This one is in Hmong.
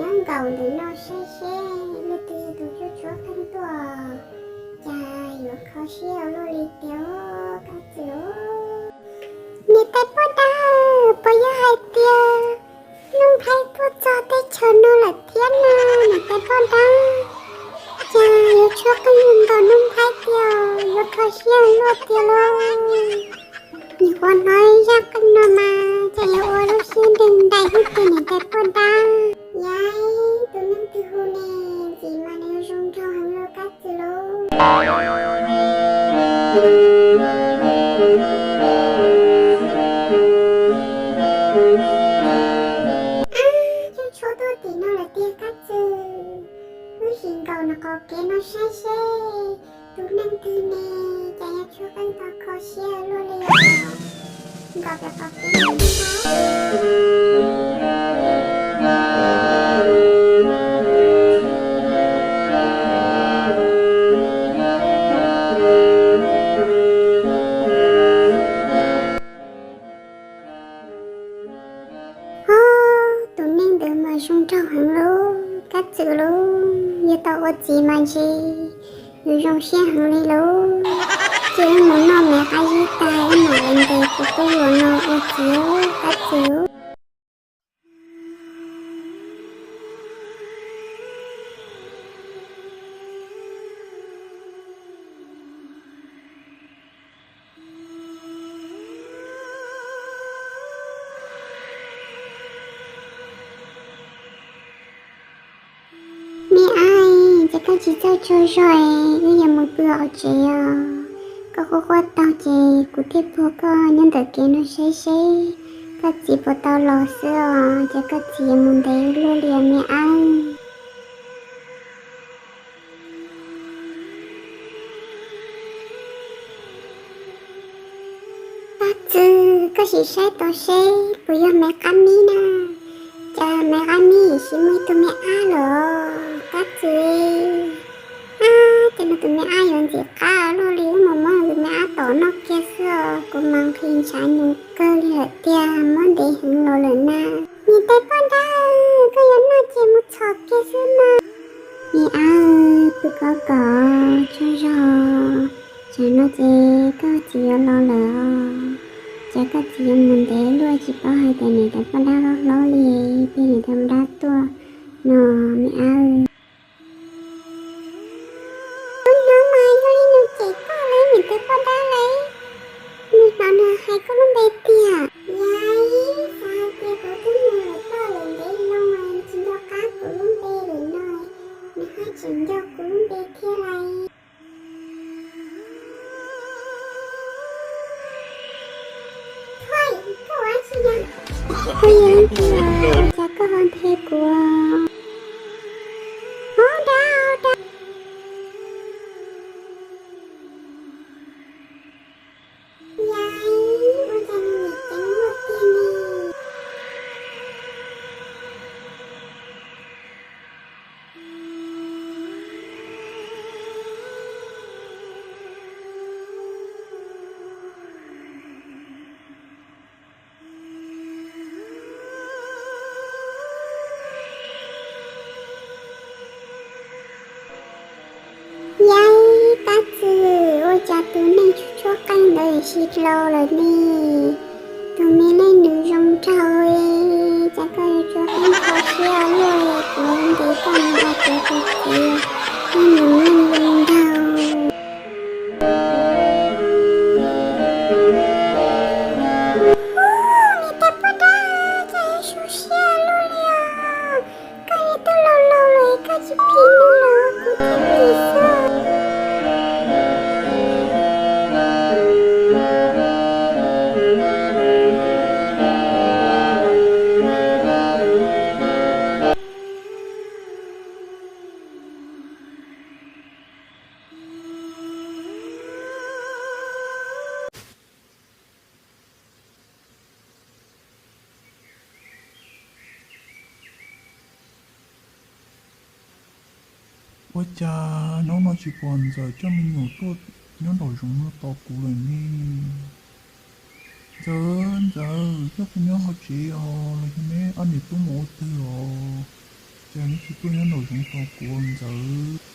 Nyob nkaus ntawm no saib seb leej twg yog tus tshuab tshuab qeej tuaj, cas yuav kho siab ua luaj li tiag Kab Txwm. Niam tais poj dab, puas yog hais tias Nuj Nplhaib tuaj txog teb chaws no lawm thiab na niam tais poj dab? Cas yuav tshuab qeej ntaus Nuj Nplhaib tiag, yuav kho siab luaj tiag lauj. Nyuam qhuav hnov zaj qeej no mas cas yuav ua lub siab nteeg ntais hwj tiag niam tais poj dab. Yaj, tus neeg twg hu ne, ntxim mas nws zoo nraug heev lauj Kab Txwm lauj. Ab, tshuab tshuab tuaj tim no lawm tiag Kab Txwm. Wb sim nkaum nws qhov kev no saib seb tus neeg twg ne, cas yuav tshuab qeej tau kho siab luaj li os. Nkaum rau qhov kev no. Ho, tus neeg ntawd mas zoo nraug heev lauj, Kab Txwm lauj, yog tau ua txiv mas ntshe yuav zoo siab heev li lauj. Ces wb mus noj me qab zib tag wb mam li ntes tus tub hluas no ua txiv Kab Txwm. Me ab, ces koj tsis txawj tsaug zog, wb yuav mus pw hauv tsev os. Koj quaj quaj taug ces kuv thiaj puag koj nyob ntawm kev no saib seb koj txiv puas tau los xwb os, ces koj txiv yuav mus ntev luaj li me ab. Kab Txwm, koj sim saib tau seb puas yog me qab mib na. Cas me qab mib yim sim muaj ib tug me ab lawm Kab Txwm. Ab, cas nws tus me ab yuav ntxim qab luaj li, wb mus muab nws tus me ab tom noj kiag xwb os, kuv mas nqhis ntshav nyoos kawg li lawm tiag, muab ntev heev los lawm na. Niam tais poj dab, koj yuav noj ces mus txhom kiag xwb mas. Me ab, pw koj kom tsaug zog, tsam no ces koj txiv yuav los lawm os. Ces koj txiv yuav mus ntev luaj, tsis paub hais tias niam tais poj dab hlob hlob li, tej niam tais poj dab tuaj no me ab. Hnub no mas yog li nws cem koj lawm niam tais poj dab lawm, nws hnov nws hais koj lub npe tiag. Yaj, xav hais tias kuv twb mus lawm toj lawm ntev loo, nws tsis nco qab kuv lub npe lawm no, nws haj tseem nco kuv lub npe thiab lais. Koj yog leej twg, ua cas koj ho nthe kuv? Hov dab, hov dab. Yaj, ua cas nws nim ceev luaj tiag ne? Yaj, Kab Txwm, ua cas tus neeg tshuab tshuab qeej ntawd sim laus lawm ne? Tus me neeg nws zoo nraug li, cas koj yuav tshuab qeej kho siab luaj li, kuv ntes koj mus ua kuv tus txiv, koj nws neeg zoo nraug. Niam tais poj dab, cas yuav zoo siab luaj li os? Koj niag twb laus laus lawm koj tsis phim nws los kuv thiaj phim xwb. Ua cas hnub no tsis pom Ntxawm coj me nyuam tuaj nyob nraum zoov no tos kuv lawm ne? Ntxawm, Ntxawm, coj kuv nyob hauv tsev os, los yog neb ob niam tub mus ua twg os? Tsis tuaj nyob nraum zoov tos kuv Ntxawm.